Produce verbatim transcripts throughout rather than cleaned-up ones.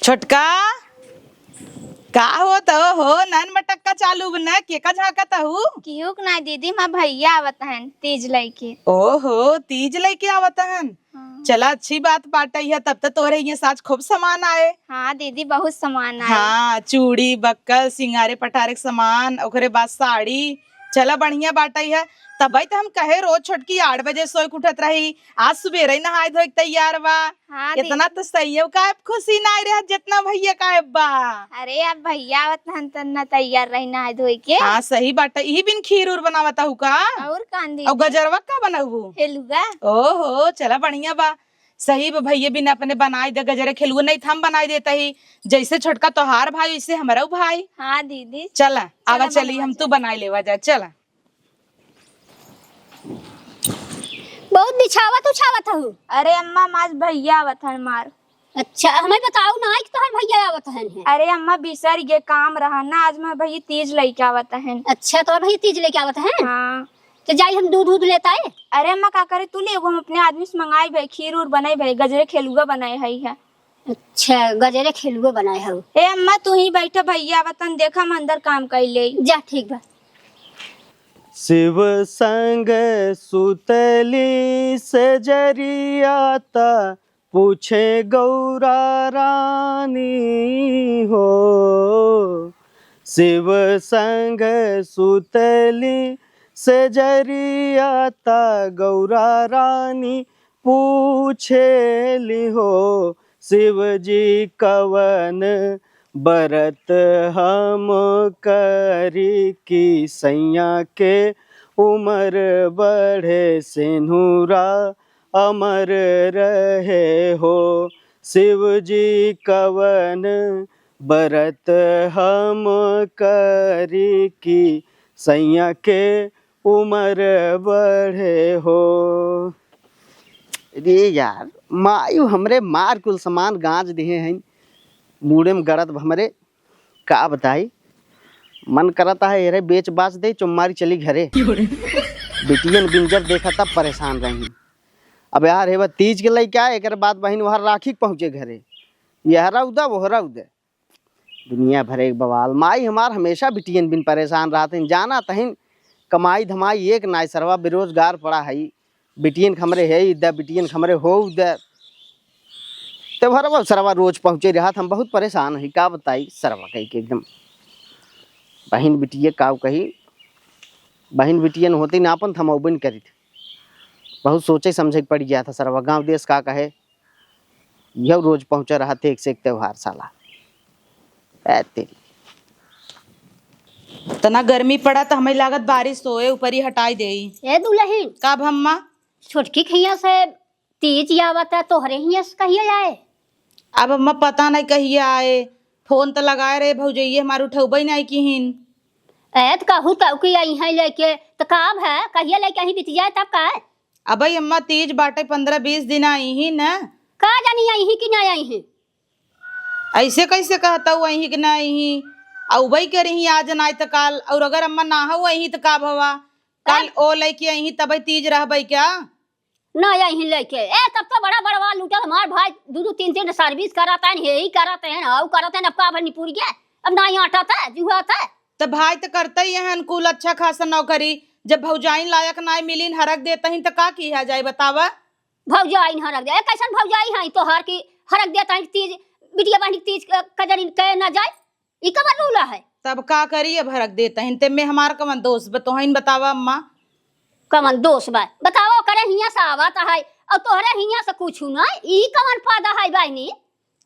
छोटका, का होत हो, हो नैन मटक्का चालू न, केका झाँकत हऊ? केहू क नाई दीदी, हमार भइया आवत हन तीज लइके। ओहो, तीज लइके आवत हन। हाँ। चला, अच्छी बात बाटइ है, तब त तोहरे हियाँ साज खूब सामान आए। हाँ दीदी, बहुत सामान आए। हाँ, चूड़ी, बक्कल, सिंगारे पटारे के सामान, ओकरे बाद साड़ी। चला, बढ़िया बाटइ है। तबइ त हम कहे, रोज छोटकी आठ बजे सोइ के उठत रही, आज सुबेरे ही नहाए धोए के तैयार बा। हाँ, केतना दीदी। त सही है, काहे खुशी नाई रहे, जेतना भइया काहे बा। अरे, अब भइया आवत हन, त ना तैयार रही नहाए धोए के। हाँ, सही बात है। इही बिन खीर उर बनावत हऊ का? और कान दीदी? और गजरवा का बनउबू? हेलुआ। ओहो, चला बढ़िया बा। सही बा, भइया बिन अपने बनाई दे गजरे खेलुआ, नहीं त हम बनाई देत ही। जैसे छोटका तोहार भाई, वैसे हमरउ भाई। हाँ दीदी। चला, आवा चला चली, बनवा हम तू बनाई लेवा जा, चला। बहुत बिछावत उछावत हऊ। अरे अम्मा, आज भइया आवत हन हमार। अच्छा, हमें बताओ ना कि तोहर भइया आवत हन है। अरे अम्मा, बिसर गे, काम रहा ना, आज हमार भइया तीज लइके आवत हन। अच्छा, तोहर भइया तीज लइके आवत हन? हाँ। त जाई हम दूध उध लेत आई। अरे अम्मा, का करे, तू ले एगो हम अपने आदमी से मंगाई भाई, खीर उर बनाई भाई, गजरे खेलुआ बनाए हई है। अच्छा, गजरे खेलुआ बनाए हऊ। ए अम्मा, तू ही बैठा, भइया आवत हन, देखा हम अंदर काम कइ लेई। जा, ठीक बा। शिव संग सुतली सेजरिया त पूछे गौरा रानी हो। शिव संग सुतली सेजरिया त गौरा रानी पूछेली हो, शिव जी कवन बरत हम करी कि सैया के उमर बढ़े, सेनुरा अमर रहे हो। शिव जी कवन बरत हम करी कि सैया के उमर बढ़े हो। रे यार, मायू हमरे मार कुल सामान गांज दिहे हैं, मूड़े में गड़त हमरे, का बताई, मन करत है एरे बेच बाच दे, चुम्मारी चली घरे। बिटियन बिन जब देखा तब परेशान रही। अब यार, हे बा तीज के लइका, एकर बाद बहिन वहाँ राखी के पहुँचे घरे, यह रौदा, वह रौदा। दुनिया भरे के बवाल। माई हमार हमेशा बिटियन बिन परेशान रहत हइन, जाना तहिन कमाई धमाई एक नाई, सरवा बेरोजगार पड़ा हई। बिटियन क हमरे हेइ द, बिटियन क हमरे होउ द। त्योहरवा सरवा रोज पहुँचे रहत, हम बहुत परेशान हई, का बताई सरवा कही के एकदम। बहिन बिटिये काउ कही, बहिन बिटियन होती ना आपन थमौबे न करित। बहुत सोचे समझे के पड़ गया था सरवा, गाँव देश का कहे। यह रोज पहुँचा रहा थे एक से एक त्योहार साला। ए तेरी। तना गर्मी पड़ा त हमें लागत बारिश होए, ऊपर ही हटाई देई। ए दुलहिन। का भम्मा? छोटकी खैया से तीज आवत है, तोहरे हियाँ से कहिया आए? अब अम्मा पता नहीं कहिया आए, फोन त लगाए रहे भौजइये हमार उठौबे नहीं किहिन। ए त कहू कहू कि आई हैं लेके, त का अब है, कहिया लेके आई बिटिया तब का है? अबे अम्मा, तीज बाटे, पन्द्रह बीस दिन आई ही न। का जानी आई ही कि ना आई ही? ऐसे कैसे कहता हूँ आई ही कि ना आई ही? अउबे करी ही आज नाई त काल, और अगर अम्मा ना हो आई ही त का भवा? काल तब? ओ लइके आई ही तबे तीज रहबे क्या? ना आई ही लइके। ए, तब तो बड़ा बड़वा लूटल हमार भाई, दू दू तीन तीन सर्विस करत हैं, हे ही करत हैं, हऊ करत हैं, अब का भर निपुर गया? अब ना ही आटा था, जुआ था। त भाई त करते ही हैं कुल अच्छा खासा नौकरी, जब भौजाइन लायक नाई मिलिन, हरक देत ही त का किया जाए बतावा? भौजाइन हरक दे, ए, कैसन भौजाई हैं तोहार की हरक देत हैं तीज, बिटिया बहनी के तीज क-, कजरी के ना जाए? ई कवन रूल है? तब का करी, अब हरक देत हैं, ते में हमार कवन दोष बा, तोहइन बतावा अम्मा। कवन दोष बा? बतावा, ओकरे हियाँ से आवत है, और तोहरे हियाँ से कुछ ना, ई कवन फायदा है बहनी?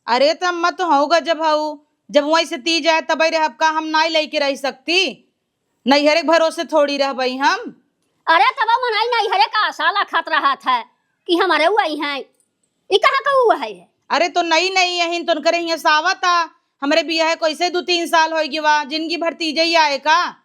अरे त अम्मा, तो हऊ गजब हऊ, जब वहीं से तीज आए तबे रहब का, हम नाई लइके रह सकती? नैहरे के भरोसे थोड़ी रहबई हम। अरे तब मनई नैहरे का आशा लखत रहत है कि हमरे ऊ आई हैं, ई कहाँ का ऊ है? अरे तो नई नई अहिन तो उनकरे हियाँ सावत आ, हमरे बियाहे को ऐसे दू तीन साल होइ गवा, जिंदगी भर तीजे ही आए का?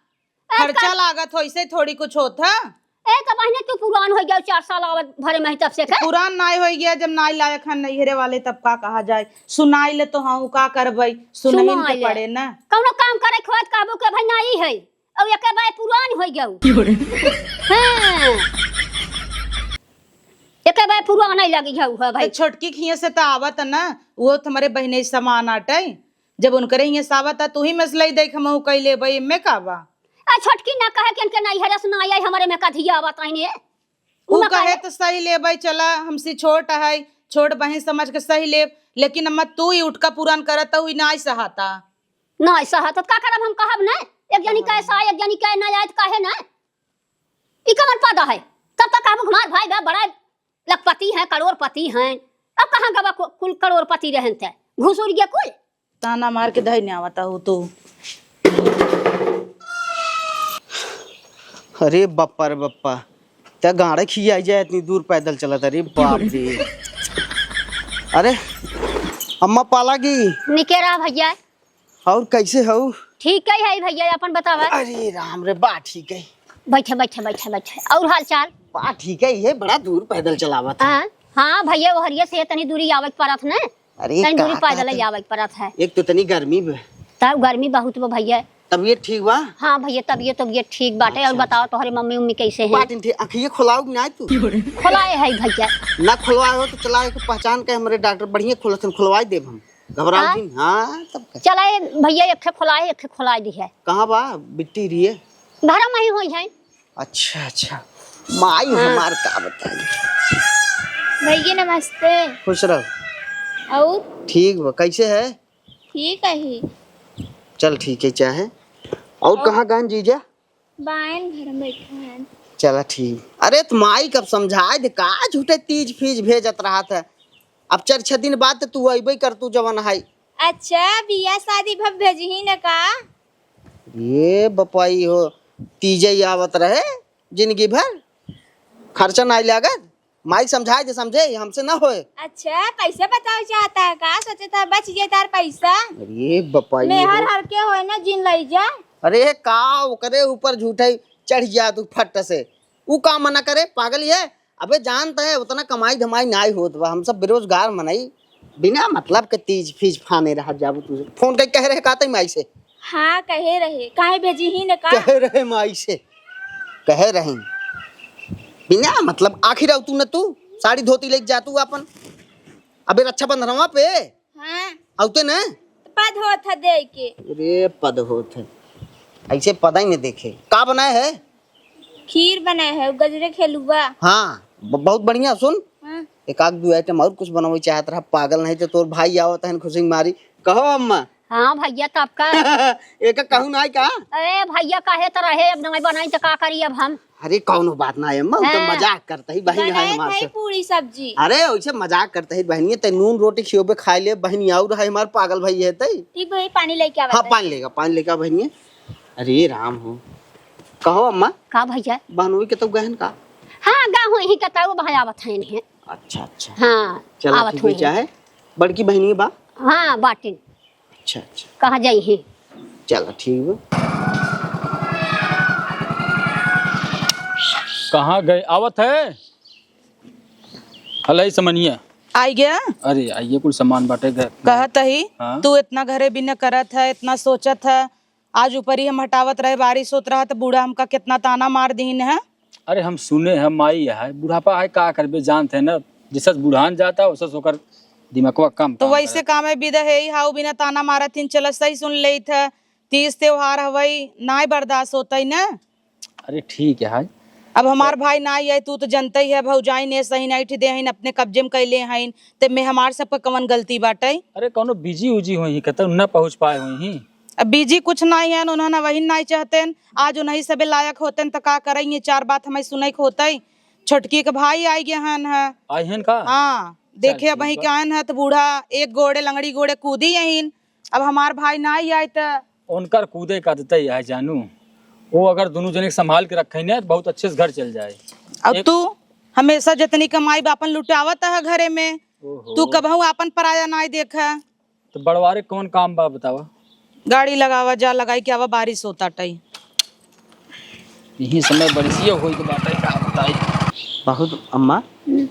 ए, खर्चा कर- लागत हो, ऐसे थोड़ी कुछ होत है। ए, त बहिने, तू पुरान होइ गया, चार साल आवत भरे में तब से के। पुरान नाई होइ गया, जब नाई लायक हन नैहरे वाले, तब का कहा जाए? सुनाई ले तो हऊ, का करबई, सुनहिन सुनाई के ले। पड़े ना। कौनो काम करे खोत काबू के भाई नाई है, और एके बार पुरान होइ गया। की हो रे? हाँ। के बे पुरवा नहीं लगी है, है भाई। तो छोटकी खिया से तो आवत ना, वो तुम्हारे बहिने समान आटे। जब उनकरे हियाँ से आवत, तू ही में से लई देख, हमहू कई लेबे, एमे का बा? आ छोटकी ना कहे कि इनके नैहरे से ना आई, हमरे में कधिया आवत आइने। उ उमा कहे कहे? तो सही लेबे, चला, हमसे छोट है, छोट बहिन समझ के सही लेब, लेकिन अम्मा तू ही उठका पुरान करत हुई, ना सहाता। ना सहाता तो का करब, हम कहब ना, एक जनी कहे सा, एक जनी कहे ना आए तो कहे ना। ई कवन पद है? तब तक कहबू हमार भाई बा, बड़ा लखपति हैं, करोड़पति हैं। अब कहाँ गवा कु-, कुल करोड़पति रहन थे? घुसुर गया कुल। ताना मार के धई नहीं आवता हो तू। अरे बप्पा रे बप्पा, ते गाड़े खियाई जाए, इतनी दूर पैदल चलत, अरे बाप रे। अरे अम्मा पालागी। निके रहा भैया। और कैसे हो? ठीक है, है भैया, अपन बतावा। अरे राम रे, बा ठीक है। बैठे, बैठे, बैठे, बैठे। और हाल चाल? बा ठीक है, ये बड़ा दूर पैदल चलावत है। हाँ, हाँ भैया, वो हरिये से तनी दूरी आवे के परत ने। अरे तनी दूरी का पैदल कहत ही है? आवे के परत है। एक तो तनी गर्मी बा। तब गर्मी बहुत बा भैया। तबीयत ठीक बा? हाँ भैया, तबीयत, तबीयत ठीक बाटे। और अच्छा, बताओ, अच्छा। तोहरे मम्मी उम्मी कैसे हैं? बाटिन ठीक। अखिए खोलाओ कि ना तू? खोलाए है भैया। ना खोलवाए हो तो चला एक पहचान के हमरे डॉक्टर बढ़िया खोलत हैं, खोलवाई देब हम। घबराओ हाँ? जिन, हाँ, तब का। चला, ए भैया, एक ठे खोलाए, एक ठे खोलाए दी है। कहाँ बा बिट्टी रिये? घर में ही होई है। अच्छा, अच्छा। माई हाँ। हमार का बताई। भैया, नमस्ते। खुश रहो। और? ठीक बा, कैसे है? ठीक है ही। चल, ठीक है, चाहे। और और? कहाँ गहन जीजा? बायन घर में बैठा है। चला ठीक। अरे त माई कब समझाए दे, का झूठे तीज फीज भेजत रहत है। अब चार छह दिन बाद त तू अइबे कर, तू जवन है। अच्छा, बियाह शादी भब भेजही न का? ये बपाई हो, तीजे ही आवत रहे जिंदगी भर, खर्चा नाई लागत। माई समझाए दे, समझे, हमसे ना होए। अच्छा, पैसा बचावे चाहता है का? सोचे था बच गया तार पैसा। अरे बपाई मेहर हो। हर के होए ना, जिन लई जा। अरे का ओकरे ऊपर झूठे चढ़ गया तू फट से। ऊ का मना करे, पागल ये? अबे जानत है उतना कमाई धमाई नाई होत बा, हम सब बेरोजगार मनई, बिना मतलब के तीज फीज फाने रह जाबू तू। फोन कई कहे रहे का तई माई से? हाँ, कहे रहे, काहे भेजी ही न का? कहे रहे माई से, कहे रहे बिना मतलब। आखिर आऊ तू न, तू साड़ी धोती लेके जा तू अपन, अबे रक्षाबंधनवा पे। हाँ। आउते न? तो पद होत है दे के। अरे पद होत है, ऐसे पद ही न देखे। का बनाए है? खीर बनाए है, गजरे के हलुआ। हाँ, ब-, बहुत बढ़िया। सुन, हाँ। एक आध दू आइटम और कुछ बनवे चाहत रहा, पागल नहीं तो तोर भाई आवत है खुशी मारी। कहो अम्मा। हाँ भैया, तब का? एक कहू ना का? अरे भैया, कहे तो रहे, अब नहीं बनाई तो का करी अब हम? अरे कौनो बात ना है अम्मा, उ तो हाँ। मजाक करते ही बहिन है बनाए हमार थे से। पूरी सब्जी। अरे वैसे मजाक करते ही बहनिए, ते नून रोटी खियोबे खाए ले बहनी, और है हमार पागल भाई है ते। ठीक भाई, पानी लेके आवा हाँ, थे। पानी लेगा, पानी लेगा बहनिए। अरे राम हो, कहो अम्मा। का भैया? बहनोई के तो गहन का? हाँ, गा हो ही कताऊ भाई आवत है नहीं। अच्छा, अच्छा। हाँ, चलो आवत ठीक है, होई। चाहे बड़की बहनी बा? हाँ, बाटिन। अच्छा, अच्छा। कहाँ जाई है? चलो ठीक बा। कहाँ गए? आवत है? हलाई समनिया। आई गया? अरे, आइए, कुल सामान बाटे घर। कहत ही, हाँ? तू इतना घरे बिना करत है, इतना सोचत है, आज ऊपर ही हम हटावत रहे, बारिश होत रहा, तो बूढ़ा हमका कितना ताना मार दीन है। अरे हम सुने हैं, माई है, बुढ़ापा है, का करबे, जानते हैं ना, जैसे बुढ़ान जाता है, वैसे ओकर दिमागवा काम तो काम वैसे करे। काम है, बिदा है ही, हाउ बिना ताना मारत हिन, चला सही सुन लेत है, तीज त्योहार हवई, नाय बर्दाश्त होता ही ना। अरे ठीक है। अब हमार भाई ना आई है, तू तो जनता ही है, भौजाई ने सही नहीं दे हैं, अपने कब्जे में कैले हैं, ते में हमार सबका कवन गलती बाटे? अरे कौनो बिजी उजी हुई ही, कतौ न पहुँच पाए हुई ही। अब बिजी कुछ नहीं है, उन्होंने वही नहीं चाहते हैं। आज उन्हीं सबे लायक होते हैं तो का करें, ये चार बात हमें सुने के होते ही। छोटकी के भाई आई गए हैं, हैं। आई हैं का? हाँ, चल देखे ठीक अब वहीं बा। के आए हैं तो बूढ़ा एक गोड़े लंगड़ी गोड़े कूदी यहीं। अब हमार भाई ना आई आए तो उनकर कूदे का आदत ही है जानू, वो अगर दोनों जने के संभाल के रखे ना तो बहुत अच्छे से घर चल जाए। अब एक तू हमेशा जितनी कमाई बापन लुटावत है घरे में, ओहो। तू कबहू आपन पराया नाई देखा। तो बड़वारे कौन काम बा बतावा? गाड़ी लगावा जा, लगाई के आवा, बारिश होता टाई। यही समय बरसिया होई के बाटे, का बताई। बहुत अम्मा, हम्म।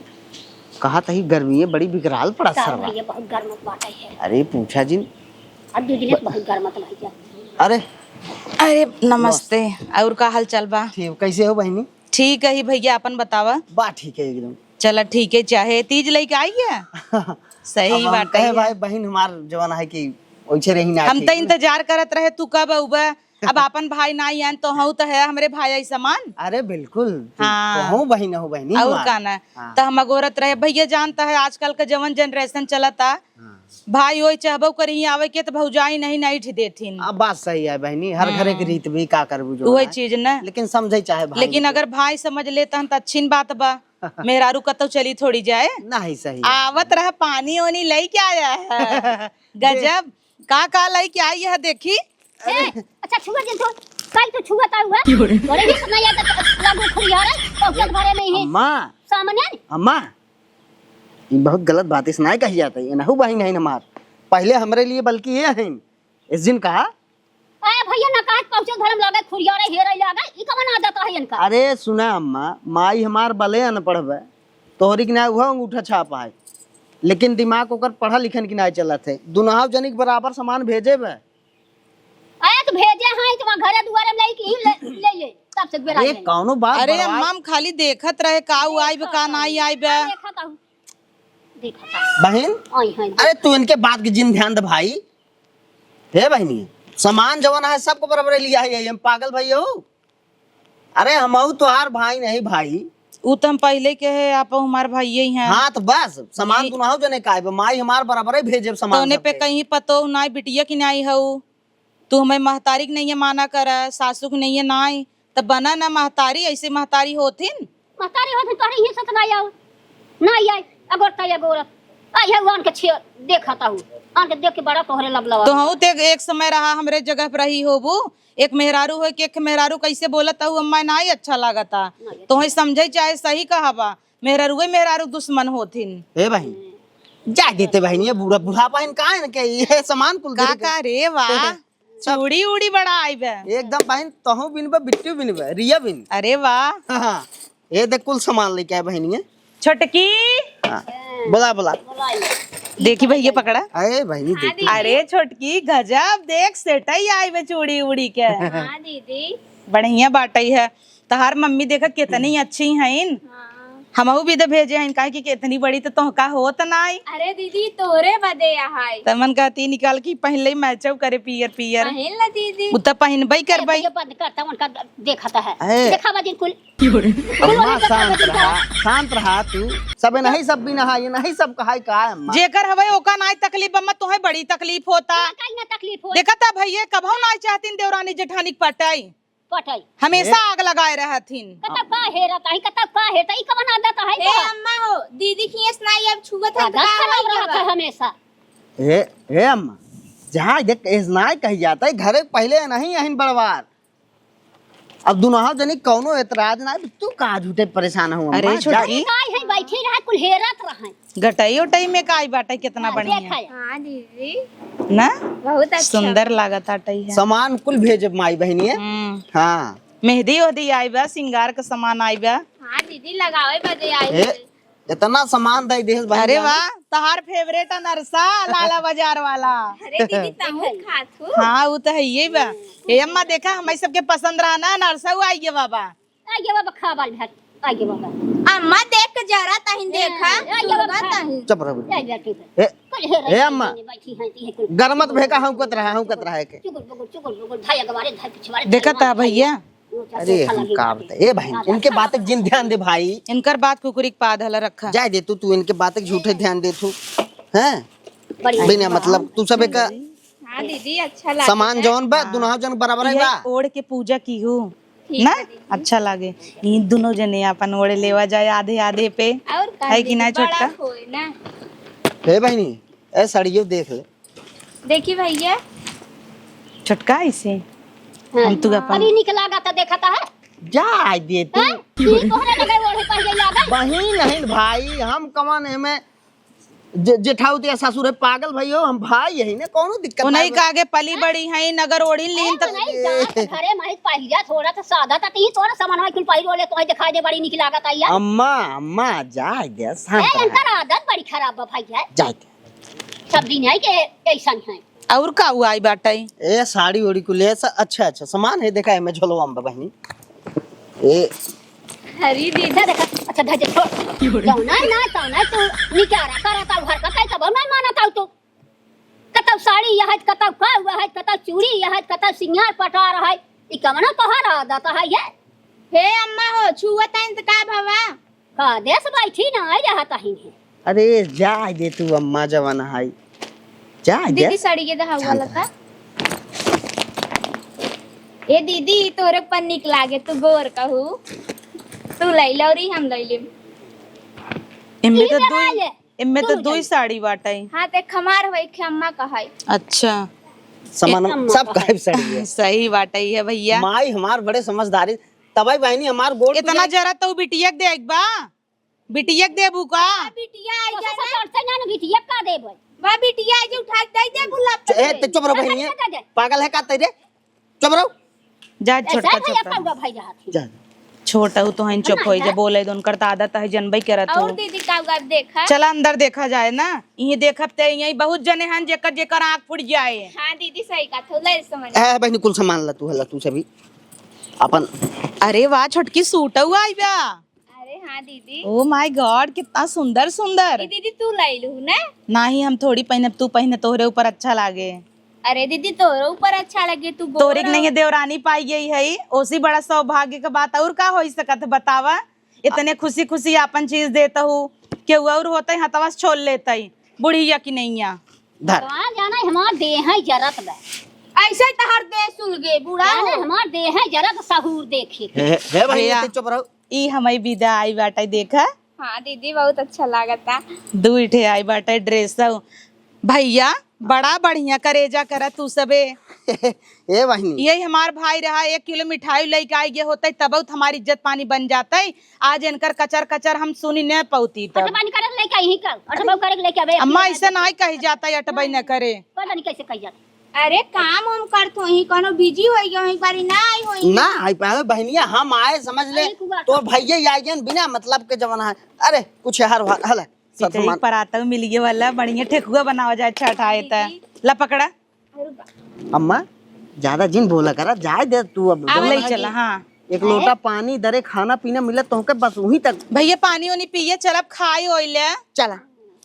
कहा तही गर्मी है, बड़ी विकराल पड़ा का सरवा। भैया, बहुत गर्मत बाटे है। अरे पूछा जिन। अब दो दिन से बहुत गर्मत भैया। अरे। अरे नमस्ते, और का हाल चाल बा? ठीक, कैसे हो बहिनी? ठीक है भैया, अपन बतावा। बा ठीक है एकदम। चला ठीक है, चाहे तीज लइके आई है। सही अब हम बात कहे है। भाई बहिन हमार जवन है कि वैसे रही ना हम ठीक। तो इंतजार करत रहे तू कब अउबे। अब आपन भाई नाई आन तो हऊ तो है हमरे भाई आई समान। अरे बिल्कुल, तू हाँ। तो हऊ बहिन हो बहिनी और हमार। का ना। हाँ। तो हम अगोरत रहे भैया, जानता है आजकल का जवन generation चलता, हाँ। भाई ओई चाहबो करी आवे के तो भौजाई नहीं, नहीं ठ देथिन। अब बात सही है बहिनी, हर घरे के हम्म। रीत भी का करबू जो वही है। चीज ना। लेकिन समझे चाहे भाई लेकिन के। अगर भाई समझ लेता हन तो अच्छी बात बा। मेहरारू कतौ चली थोड़ी जाए। नहीं सही है। आवत रहा पानी ओनी लइके आया है। गजब, का का लइके आई है देखी। ए, अच्छा छुआ जिन तो, कल तो छुआ ता हुआ। क्यों रे? अरे ये सुना यार, लगो खुरिया रे, पहुंचत भरे में ही। अम्मा। सामने। अम्मा, ई बहुत गलत बात, इस नाय कही जाता है, ये नहु बहिन है हमार। पहले हमरे लिए बल्कि ये हैं, इस दिन कहा। ए भैया ना कहा पहुंचत भरे में लगे खुरिया रे, हेरे लगे, ई कवन आदत है इनका? अरे सुना अम्मा, माई हमार भले अनपढ़ बा, तोहरी के ना उहो अंगूठा छाप है, लेकिन दिमाग ओकर पढ़ा लिखन की ना चलत है। दुनहाव जनी के बराबर सामान भेजे बा। अरे तो भेजे हैं तो वहाँ घरे दुआरे में लेके ही ले, ले, ले, तब से बेरा अरे जाए। कौनो बात अरे बड़वाई। अम्मा, हम खाली देखत रहे का उ आइब, का नाई आइब। देखा कहूँ। देखा कहूँ। बहिन, आई हैं, अरे तू इनके बात के जिन ध्यान दे भाई। हे बहिनी, सामान जवन है सबको बराबर लिया है, हम पागल भाई हो? अरे हमहू तोहार भाई नहीं भाई। उ तो हम पहले के है, आप हमार भाई ही हैं। हाँ तो बस, सामान नहीं। दुनहु जने का आइब, माई हमार बराबर ही भेजे सामान तोने पे सबके। कहीं पतो नाई बिटिया की नाई हऊ। तू हमें महतारी के नहीं माना कर, सासू के नहीं नाई, तब बना ना महतारी, ऐसे महतारी होथिन। महतारी होथिन तोहरे इहे सत नाई आओ। नाई आई, अगोरता अगोरत। आई है आन के छे देखा ताऊ। आन के देख के बड़ा तोहरे लबलवा। तो हूँ ते एक समय रहा हमरे जगह पर रही होबू, एक मेहरारू हो के एक मेहरारू कैसे बोलत हऊ, अम्मा नाई अच्छा लागता। नाई अच्छा। तोहे समझे चाहे सही कहा बा, मेहरारुए मेहरारू दुश्मन होथिन। ए बहिन, जा देते बहिन, ये बूढ़ा, बुढ़ापा इन का है इनके, ये सामान कुल का दे के का रे वाह, सब चूड़ी उड़ी बड़ा आइबे। एकदम बहिन, तहूँ बिनबे, बिट्टू बिनबे, रिया बिन। अरे वाह। हाँ, हाँ। ये देख कुल सामान लेके आए बहिनिया। छोटकी। हाँ, बोला, बोला। देखी भैया पकड़ा। अरे बहिनी, देखी। अरे छोटकी, गजब, देख सेटई आइबे चूड़ी उड़ी के। हाँ दीदी। बढ़िया बाटई है। तहार मम्मी देखा कितनी अच्छी हईन। हाँ। हमहू भी तो भेजे हईन, काहे कि इतनी बड़ी तो तोहका होत नाई। अरे दीदी, तोरे बदे है। त मन कहती निकाल की पहन ले, मैचअप करे पियर पियर। पहन ले दीदी। उ त पहिनबई ए, करबई। भैया बंद करता, उनका देखता है। ए। देखावा जिन कुल। अम्मा शांत रहा, शांत रहा तू। सब नहीं सब भी नहा, ये नहीं सब कहाई का है अम्मा? जेकर हवे ओका नाई तकलीफ, अम्मा तोहे बड़ी तकलीफ होता। तोहे काहे ना तकलीफ होई? देखा त भैया कबहू नाई चाहतीन देवरानी जेठानी के पटाई। पटाई। हमेशा ए? आग लगाए रहथिन। कतौ का हेरत है, कतौ का हेरत है, ई कवन आदत है ए तो? अम्मा हो, दीदी खियस नाई अब छुअत है तो आदत का खराब होई रहत बा? है हमेशा। ए, ए अम्मा, जहाँ देख एस नाई कही जाता है, घरे पहले नहीं अहिन बड़वार। अब दुनहा जनी कौनो एतराज ना, तू का झूठे परेशान हो अरे अम्मा, छोटकी। जा। काई है, बैठी रहा, कुल हेरत रहा। गटई उटई में काई बाटे, कितना हाँ, बढ़िया। देखा है। हाँ दीदी। ना? बहुत अच्छा। सुंदर लागत आटई है। सामान कुल भेजब माई बहिनिया। हम्म। हाँ। मेहंदी ओहदी आई बा, सिंगार का सामान आई बा। हाँ दीदी, लगावे बदे आई ए, है। इतना सामान दे देस बहिन अरे जान। वाह, तहार फेवरेट अनरसा लाला बाजार वाला। अरे दीदी, तहूँ खात हो। हाँ, उ तो है ये बा। ए अम्मा देखा, हमारी सबके पसंद रहा ना अनरसा, उ आई गया बाबा। आइए बाबा, खा बाल भात। आइए बाबा। अम्मा, देख के जरा तहिन देखा, ए, आइए बाबा, सुनबा खा। तहिन। चुप रह बेटी। आइए, आइए। ए, कुल हेरा ए, अम्मा। बैठी हैं, तो ये कुल गरमत भेका हौंकत रहा, हौंकत रहा है के। चुगुल, बुगुल, चुगुल, बुगुल, धाय अगवारे, धाय पिछवारे, देखा धाय था मारे, भैया? धाय। अरे, हम का बताए? ए भाई, इनके बात के जिन ध्यान दे भाई। इनकर बात कुकुरी के पाद हला रखा। जाए दे तू, तू इनके बात के झूठे ध्यान दे तू। हैं? बढ़िया। बिना मतलब, तू सब एक हाँ दीदी, अच्छा लागता। सामान जौन बा, हाँ। दुनहा जन बराबर है इहे बा। ओढ़ के पूजा की हो। ठीक ना? है दीदी। अच्छा लागे। ई दुनो जने आपन ओढ़ लेवा जाए आधे आधे पे। और का है कि दीदी, ना बड़ा छोटका? होए ना। हे बहिनी, ए साड़ियो देख ले। देखी भैया। छोटका ऐसे? हाँ। हम तू अपन अभी निक लागत देखत है। जा दे तू। हैं? ई तोहरे लगे ओढ़े पहले लागल। बहिन नहीं भाई, हम कवन एमे जे-, जेठाउत या ससुर है, पागल भइयो, हम भाई यही ने, कौनो दिक्कत उन्हीं नहीं। का आगे पली बड़ी हैं, नगर ओढ़ी लीन ए, तक। नहीं, जात घरे में पहिया थोड़ा सा सादा ता, ती थोड़ा सामान है, कुल पहिरो ले, तोहे दिखाई दे, बड़ी निक लागत आई यार। अम्मा, अम्मा, जाए दे, शांत ए, रहा। इनकर आदत बड़ी खराब बा भैया। जाए दे। सब दिन है के ऐसन है। और का हुआ आई बाटे? ए, साड़ी ओड़ी कुल, ए, स-, अच्छा, अच्छा, सामान है, देखा है, मैं झोलवा में बहिनी। ए, अरे दीदी। अच्छा, देखा, अच्छा, धर दे, छोड़। जौना ना, तौना तू निकारा करत आऊ, हरकत है, तब ना मानत आऊ तू। कतौ साड़ी यहत, कतौ का हुआ है, कतौ चूड़ी यहत, कतौ सिंगार पटार है। ई कवना तोहार आदत है ये? हे अम्मा हो, छुअत है त का भवा? का देश बैठी ना, आई रहत है। अरे, जाए दे तू अम्मा, जवन है। जाए दे। दीदी, साड़ी के दहा शांत वाला रह। था। ए दीदी, तोरे पर निक लागे, तू गोर कहू। तू लई लौरी, हम लई लेम। इनमें तो इधर दुई, आ ले। इनमें तो तू दुई जाई। साड़ी बाटई। हाँ, ते खमार होई, खम्मा कहई। अच्छा। समान ए, सब कहई साड़ी है। सही बाटई है भैया। माई हमार बड़े समझदारी, तबई बहिनी हमार गोड़ इतना पे जरा तो बिटिया के दे एक बा। बिटिया के देबू का? बिटिया आई तो जाए। ससुर से ना, ना बिटिया का देबै? बा बिटिया आई जे उठा के दे दे गुलाब च-, ए, के। ते चुप रहो बहिनी। दे दे। पागल है का तेरे? चुप रहो। जा, ऐसा छोटका भैया चुप रहो। कौआ भाई रहत है। जा। छोटहू तो हैं, चुप ना, होई ना। जे बोले तो उनकर तो आदत है, जनबई करत और हो। दीदी का हुआ देखा? चला अंदर देखा जाए ना। यही देखब ते यही बहुत जने हैं जेकर, जेकर आँख फूट जाए। हाँ दीदी सही कहा, थोड़ा समझ। ए, बहिनी कुल सामान ला तू, हला तू सभी अपन। अरे वाह, छोटकी सूटऊ आई बा। अरे हाँ दीदी। Oh my God, कितना सुंदर सुंदर। ई दीदी तू लइलू ना? नाही, हम थोड़ी पहनब, तू पहने, तोहरे ऊपर अच्छा लागे। अरे दीदी, तोहरे ऊपर अच्छा लगे, तू तोरे के गोरा। नहीं देवरानी पाई गई है, ओसी बड़ा सौभाग्य का बात और का होई सकत है, बतावा? इतने खुशी खुशी आपन चीज देत हूँ, केहू और होते हथवा से छोल लेते, बुढ़िया की नैया। धर। कहाँ जाना है, हमार देह है जरत बा। ऐसे ही तहार देह सुलगे, बूढ़ा जाने हो। हमार देह है जरत, सहूर देखी। हे, हे, हे भाई, भैया। ते चुप रहो। ई हमई विदा आई बाटे, देखा। हाँ दीदी, बहुत अच्छा लागता। दुई ठे आई बाटे ड्रेस। भैया, बड़ा बढ़िया करेजा करा तू सबे। ए बहिनी। यही हमार भाई रहा, एक किलो मिठाई लेके आई गए होते, तब तो हमारी इज्जत पानी बन जाते। आज इनकर कचर कचर हम सुनी न पौती तब। अटबानी करे लेके आई ही कल। अटबाऊ करे लेके अबे अम्मा, अपने ऐसे ना कही जाता है, अटबाई न करे। पता नहीं कैसे कही जाता। अरे काम हम करत होई, कोनो बिजी होई गयो, एक बारी ना आई होई। ना आई पावे बहनिया, हम आए समझ ले। अरे, कुआ तो भैया ही आई गए बिना मतलब के जवन है। अरे, कुछ हर हर हल है। सब पितरी सामान। परातऊ मिलिए वाला, बढ़िया ठेकुआ बनावा जाए, छठ आए त। दीदी। ला पकड़ा। अम्मा, ज्यादा जिन बोला करा, जाए दे तू अब। अब जवन ले है चला, कि हाँ। एक लोटा पानी दरे, खाना पीना मिले तोहके, बस वहीं तक। भैया, पानी वानी पिए, चल अब खाए ओइले। चला।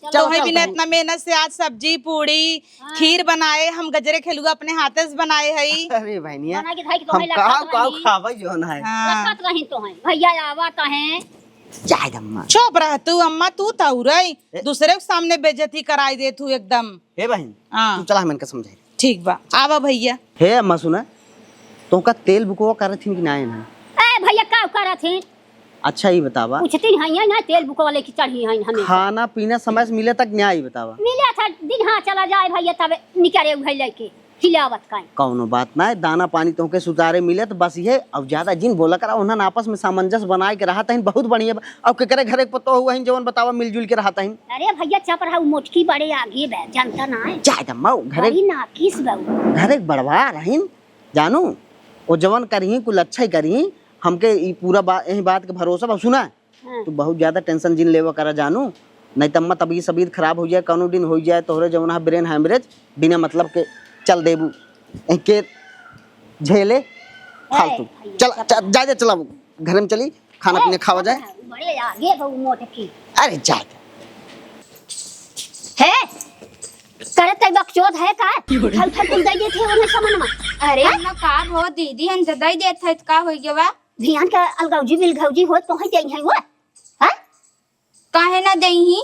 चलो, तोहे बिना इतना मेहनत से आज सब्जी, पूड़ी, हाँ। खीर बनाए, हम गजरे खेलुआ अपने हाथे से बनाए हई। अरे बहनिया, बना के खाई के हम तोहे काव, लखत काव रही। खावे जो ना है। हाँ। लखत रही तोहे। भैया आवा तहे। जाए दे अम्मा। चुप रह तू, अम्मा तू तौरई। ए। दूसरे के सामने बेइज्जती कराई दे तू एकदम। हे बहन, हाँ। तू चला हमन के समझाई। ठीक बा, आवा भैया। हे अम्मा सुना, तोहका तेल बुकवा करत हिन कि नाय ना? ए भैया, का करत हिन? अच्छा, ई बतावा। पूछती हैं, ये ना तेल बुकवा लेके चढ़ी हैं हमें। खाना पीना समय से मिले तक न्याय, ई बतावा। मिले था दिन, हाँ, चला जाए भैया, तब निकरे उहे लेके खिलावत का। कौनो बात ना है, दाना पानी तोहके सुतारे मिले तो बस ये, अब ज्यादा जिन बोला करा, उन्हन आपस में सामंजस्य बनाए के रहत हैं, बहुत बढ़िया बा। अब केकरे घरे के पतो हुआ हैं, जवन बतावा, मिलजुल के रहत हैं। अरे भैया, चुप रहा, उ मोटकी बड़े आगे बा, जनता ना है। जाए दे अम्मा, घरे बड़ी नाकिस बा उ। घरे के बड़वा रहीन, जानू, वो जवन करिहीं, कुल अच्छा ही करिहीं। हमके ई पूरा बा-, यही बात के भरोसा बा। सुना, हाँ। तू बहुत ज्यादा tension जिन लेवा करा जानू, नहीं त अम्मा तबीयत सबीयत खराब हो जाए, कौनो दिन हो जाए तोहरे जवन है brain hemorrhage, बिना मतलब के चल देबू। इनके झेले फालतू। ए, चल, चल, जा, जा, चला, घर में चली, खाना पीना खावा जाए। बड़े आगे बहु मोटकी। अरे जा। हे, करे तै बकचोद है का? उठा, उठा कुल दे देते हो ना सामान में। अरे, हैं? ना का भो दीदी, हम तो दे देत है, तो का हो गया बा? ध्यान का अलगौजी बिलगौजी हो तो है, देई है वो। हैं? काहे ना देई ही?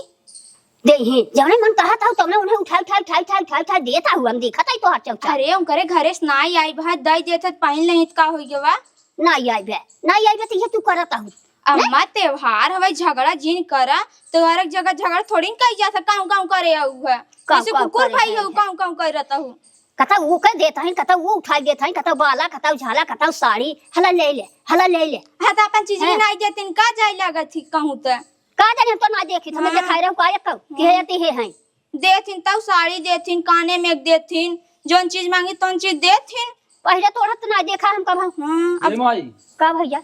देई ही। जौने मन कहत हो, तौने उन्हें उठा, उठा, उठा, उठा, उठा, उठा देत हो, हम देखत है तोहार चौचा। अरे, उनकरे घरे से ना आई, आई भाई, दे देत है, पहन लेही, तो का हो गया बा? ना आई बे, ना आई बे, तो ये तू करत हो। अम्मा, त्योहार हवे, झगड़ा जिन करा। त्योहार के जगह झगड़ा थोड़ी न कही जाता, काऊ काऊ करे आऊ है। काऊ जैसे काऊ कुकुर करे भाई है। हो, काऊ काऊ करत हो। कतौ वो कह देत हैं, कतौ वो उठाई देत हैं, कतौ बाला, कतौ झाला, कतौ साड़ी, हला ले ले, हला ले ले। हाँ, तो अपन चीज हैं? गिनाई देतिन, का जाए लागत थी कहूँ तो। का जाने, हम तो ना देखी, हमें हाँ। देखाई रहो का एक कहूँ, कि है हाँ। या ती है हैं। देथिन, तब साड़ी देथिन, काने में देथिन, जौन चीज मांगी तौन चीज देथिन। पहिले तोहरा त ना देखा हम कब। हाँ, ए अब माई। का भैया?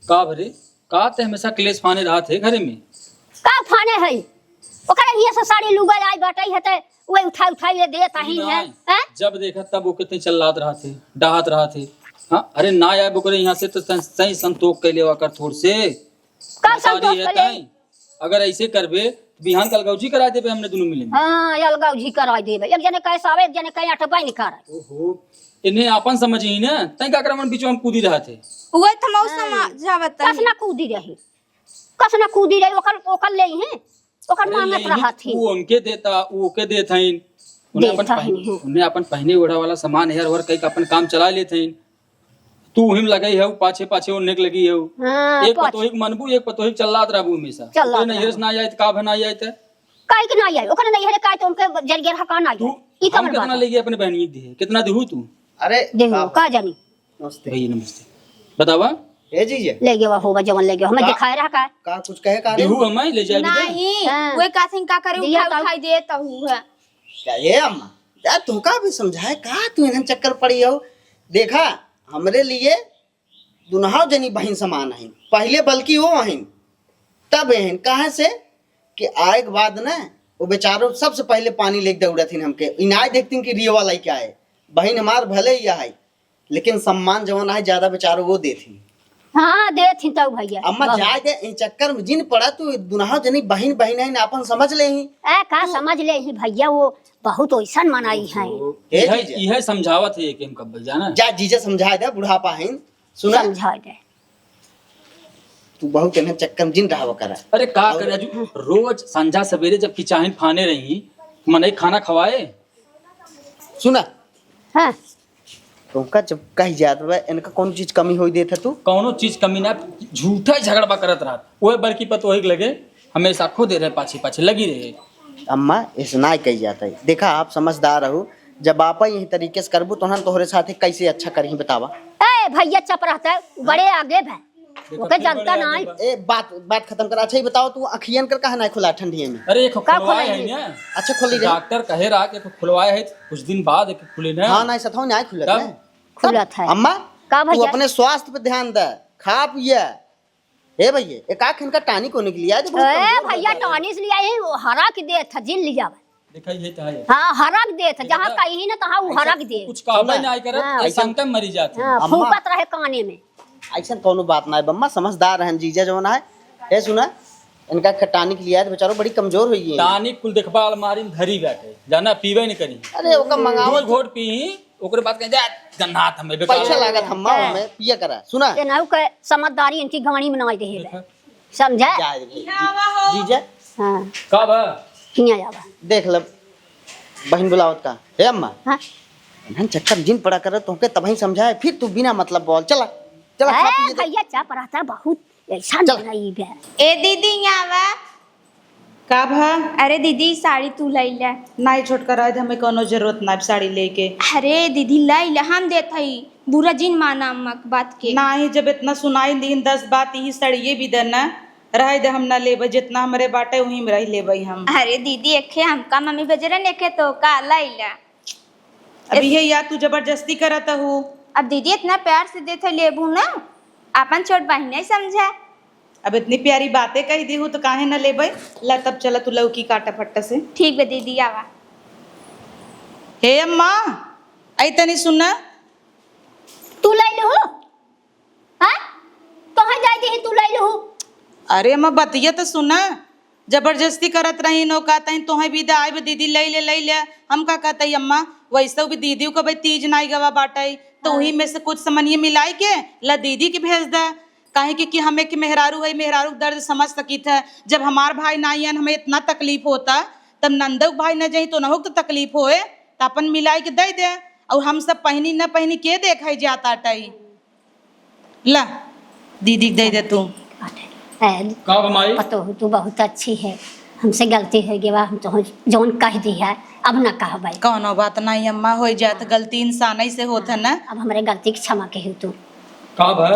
का भरे? का ते हमेशा क्लेश फाने रहत है घरे में? का फाने है? ओकरे हियाँ से साड़ी लुगा आई बाटई है ते उहे उठा उठा ये देत ही है। नहीं, हैं? जब देखा तब ओके ते चिल्लात रहत है, डाहत रहत है। हाँ, अरे ना आए ओकरे यहाँ से तो सही, सही संतोष कैले हुआ कर थोड़ से। का बता संतोष रही है कर ले? तैं, अगर ऐसे करबे, तो बिहान का अलगौजी करा देबे हमने दोनों मिले में। हाँ, अलगौजी करा देबे। एक जने कहे सावे, एक जने कहे अटबे नहीं करे। ओहो, इन्हें आपन समझ ही ना, तैं का करमन बीचो हम कूदी रहत है। उहे तो मऊ हाँ। समझावत है। कस ना कूदी रही, कस ना कूदी रही, ओकर, ओकर ले ही, ओकर अरे मानत यही रहत ही। वो उनके देता, वो ओके देत हईन। उन्हें देत अपन हईन, पहने, हाँ। उन्हें अपन पहने ओढ़े वाला सामान हेर ओढ़ कई के अपन काम चला लेत हईन। तू हिम लगई है, पाछे पाछे उन्हें के लगी है। हाँ, एक पाछे। पतोही के मनबू, एक पतोही के चल्लात रहबू हमेशा। चल्लात ओकरे नैहर से रहबू। ना आए त का भे ना आए त? काहे के ना आए? ओकरे नैहर का तो उनके जरिए रहा का ना आए? तू ई हम कमर कितना बात है। ले गए अपने बहनिया के दिहे? कितना देहू तू? अरे देहू, का का जानी? नमस्ते। भैया नमस्ते। बतावा। ए जीजा। ले गवा होगा जवन ले गवा। हमें का? दिखाए रहा का? का कुछ कहे का रे? देहू हमें ले जाए भी दे। नहीं, हाँ। वे का सिंह का करे, दिया उठा तो। उठाई दे तहू है। क्या ए अम्मा? जा तोहका भी समझाए का तू इन्हन चक्कर पड़ी हो? देखा, हमरे लिए दुनहाव जनी बहिन समान हईन। पहिले बल्कि वो हईन, तब हईन। काहे से कि आए के बाद ना, वो बेचारो सबसे पहिले पानी लेके दौड़त हईन हमके। इनाय देखतीन कि रियवा लइके आए। बहिन हमार भले ही है, लेकिन सम्मान जवन है, ज्यादा बेचारो वो देत ही। हाँ, देत ही तउ भैया। अम्मा, बहुत। जाए दे, इन चक्कर में जिन पड़ा, तू दुनहाव जनी बहिन, बहिन है, आपन समझ ले ही। ए, का तू समझ ले ही भैया, वो बहुत ओइसन मनाई है। ओहो, ए यह, जीजा। यह समझावत है कि हम कब जाना। जा जीजा समझाए दे, बुढ़ापा है, सुना? समझाए दे। तू बहुत इन्हें चक्कर में जिन रहवा करा। अरे का और करे राजू, रोज संझा सवेरे जब किचाहिन फाने रही, मनई खाना खवाए। सुना? हाँ। तुमका जब कही जात बा, इनका कौन चीज कमी होई देत है तू? कौनो चीज कमी ना, झूठा ही झगड़वा करत रहत। ओए बड़की पतोही के लगे हमेशा खुदे रहे, पाछे पाछे लगी रहे। अम्मा, ऐसे ना कही जाता है। देखा, आप समझदार हो, जब आप यही तरीके से करबू, तो हम तोहरे साथे कैसे अच्छा करही बतावा? ए भैया, चुप रहता है, बड़े आगे भै। देखो, ओके फिर जानता बड़े ना आगे है। बा। ए, बात, बात खत्म कर। अच्छा, ये बताओ, तू अखियन कर काहे ना खुला ठंडिये में? अरे, एक का खुलवाए खुलाई है है? ना। अच्छा, खुली रहे। डॉक्टर कहे रहा कि एक खुलवाए है, कुछ दिन बाद एक खुले ना। हाँ, ना, सथवा ना खुलत तब? ना। खुलत है। अम्मा, का तू भैया? अपने स्वास्थ्य पे ध्यान दे, खा पिए। ए भैया, एक आँख इनका टॉनिक होने के लिए आए तो बहुत ए कमजोर भैया, लग रहा है। टॉनिक ले आई, वो हरा के दे था, जिन ले जावे। देखा, ये तो है। हाँ, हरक देत, जहाँ देखा? कहीं ना तहाँ उ ऐसा हरक दे। कुछ कहबे ना करत, हाँ। ऐसा हम मरी जाते हैं। हाँ, अम्मा। फूकत रहे काने में। ऐसा कौनो बात ना है, बम्मा, समझदार रहन जीजा जवन है। ए, सुना, इनका ख-, टॉनिक लिया है, तो बेचारो बड़ी कमजोर हुई है। टॉनिक कुल देखबा अलमारी में धरी बैठे, जाना पीबे नहीं करी। अरे, ओका मंगावत दो घोट पी, ओकरे बाद कहे, "जा, गन्नाथ हमें बेकार।" पैसा लागत अम्मा, हाँ। हमें पिया करा। सुना? ते नाऊ के समझदारी इनकी गाड़ी में ना दे है। देखा? समझे? जा, जी-, जीजा। हाँ। का बा? हियाँ आवा। देख लब, बहिन बुलावत का। हे अम्मा, हाँ। इन्हन चक्कर जिन पड़ा करत, तोहके तबही समझाए, फिर तू बिना मतलब बोल। चला, चला, खा ए, पिए दे। भैया, चुप रहता बहुत, ऐसा चल। नहीं बे। ए दीदी, यहाँ आवा। का भा? अरे दीदी, साड़ी तू लई ले। नाई छोटका, रहे दे, हमें कौनो जरूरत ना साड़ी लेके। अरे दीदी, लई ले, हम देत हई। बुरा जिन माना अम्मा के बात के। नाही, जब इतना सुनाई दीन दस बात, यही सड़िए भी देना। रहे दे, हम ना लेबे, जितना हमरे बाटे, वही में रह लेबे हम। अरे दीदी, एखे हमका मम्मी भेजे रहे, एखे तो का लई ले। अब ये या तू जबरदस्ती करत हू। अब दीदी इतना प्यार से देत है, लेबू ना, आपन छोट बहिन नहीं समझा। अब इतनी प्यारी बातें कही दी हूँ तो काहे ना लेबे? ला तब चला तू लौकी काटा फट्टा से। ठीक बे दीदी, आवा। हे अम्मा, आई तनी सुना। तू लई लू? हाँ? तोहे जाए दीही, तू लई लू? अरे अम्मा, बतिया तो सुना। जबरदस्ती करत रही नो का तहीं तोहे भी दे आइब दीदी, लई ले, लई ले। हम का कहते अम्मा, वैसे भी दीदी को भाई तीज नाई गवा बाटे, तो हाँ। वही में से कुछ समनिए मिलाई के ला दीदी के भेज दे। काहे कि, कि हमें कि मेहरारू है, मेहरारू के दर्द समझ सकित है। जब हमार भाई ना आइयन, हमें इतना तकलीफ होता, तब नंदो के भाई न जाई तो नहो के तो तकलीफ होए, तो अपन मिलाई के दे दे। और हम सब पहनी न पहनी के देखाई जाता टाई। ला, दीदी के दे दे तू। ए, का बा माई? पतोहू, तू बहुत अच्छी है, हमसे गलती हो गई बा, हम तो जौन कह दी है, अब ना कहबै। कौनो बात नहीं अम्मा, हो जात गलती, इंसान से होत है ना। अब हमरे गलती के क्षमा कही तू। का बा?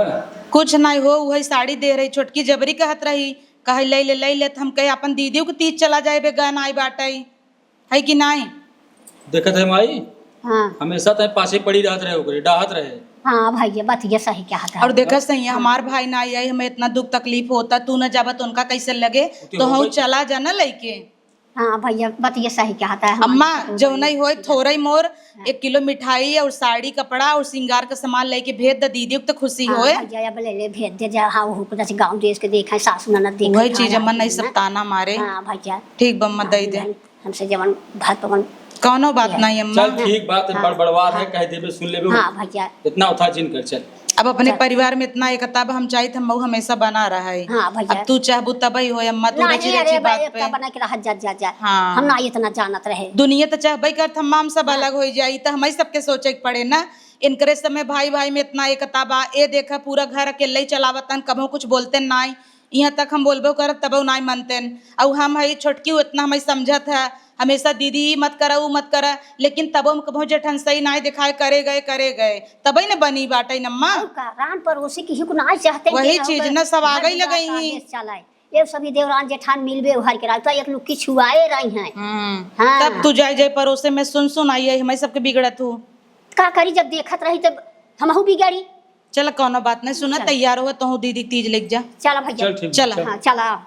कुछ नहीं हो, वही साड़ी दे रही, छोटकी जबरी कहत रही, कहे ले ले, ले ले, तो हम कहे अपन दीदी के तीज चला जाए बे, गहना आई बाटे। है कि नाई? देखत है माई, हाँ। हमेशा तय पाछे पड़ी रहत रहे ओकरे, डाहत रहे। हाँ भैया, बात ये सही कहत है। और देखत सही है, हमार भाई ना आई, हमें इतना दुख तकलीफ होता, तू न जाबा तो उनका कैसे लगे? तो हम चला जाना लइके। हाँ भैया, बतिया सही कहत है। अम्मा, जौनई होए, थोरई मोर एक किलो मिठाई और साड़ी कपड़ा और सिंगार का सामान लेके भेज दे दीदी, तो खुशी होए। भैया, अब ले ले, भेज दे जा। हाँ, वो कुछ गाँव देश के देखे, सासू ननद देखे, वही चीज अम्मा, नहीं सब ताना मारे। हाँ भैया। ठीक बा अम्मा, दे दे। हमसे जवन भात पवन। कौनो बात नहीं अम्मा। चल ठीक बात, हाँ, बड़वार है, हाँ। कह देबे, सुन लेबे। हाँ भैया। इतना उथा जिन कर, चल। अब अपने परिवार में इतना एकता बा, हम चाहित हम हमेशा बना रहे। हाँ भैया। अब तू चाहबू तबही होए अम्मा, तू नहीं, बची अरे रची भाई, बात पे। एकता बना के रह, जा, जा, जा। हाँ। हम ना इतना जानत रहे। दुनिया तो चाहबे करत, हम सब अलग हो जाई, तो हमही सबके सोचे के पड़े ना। इनकरे समय भाई भाई में इतना एकता बा। ए देखा, पूरा घर अकेले ही चलावतन, कबहू कुछ बोलते नाई। यहाँ तक हम बोलबो करब, तबो नाई मनतेन। अउ हम हई छोटकी, उतना हमही समझत है, हमेशा दीदी ई मत करा, ऊ मत करा, लेकिन तबो हम कबहू जेठन सही नाई दिखाए, करे गए, करे गए, तबही न बनी बाटे नम्मा। और का, रान परोसी किसी को नाई चाहते वही चीज न, सब आगे ही लगई ही। ये सभी देवरान जेठान मिलबे उहर के रात, तो एक लुक्की छुआए रही हैं। हम्म। हाँ। तब तू जाए जाए परोसे में सुन सुन आई है, हमही सबके बिगड़त हूँ। का करी, जब देखत रही तब हमहू बिगड़ी। चल, कौनो बात नहीं, सुना, चल। तैयार हुआ, तोहू दीदी तीज लेके जा। चला भैया। चल, ठीक बा, चला। चल। हाँ, चला।